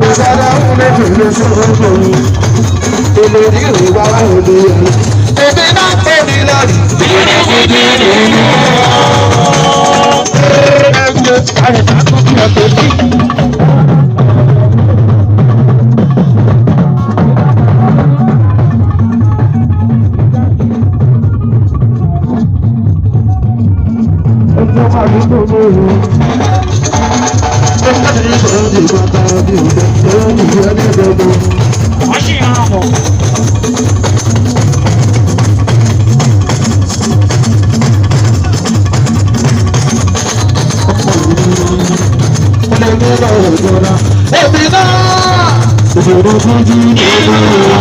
Ìgbàdá ń lè fèrè sóògùn. Èlò ní ìwà òde. Èmi náà pè ní lọ́rì. Ẹjọ́ máa ní gbogbo ìlú. Wọ́n sì ń ràn bọ̀. Ìṣòro fújì ní ìlú wa.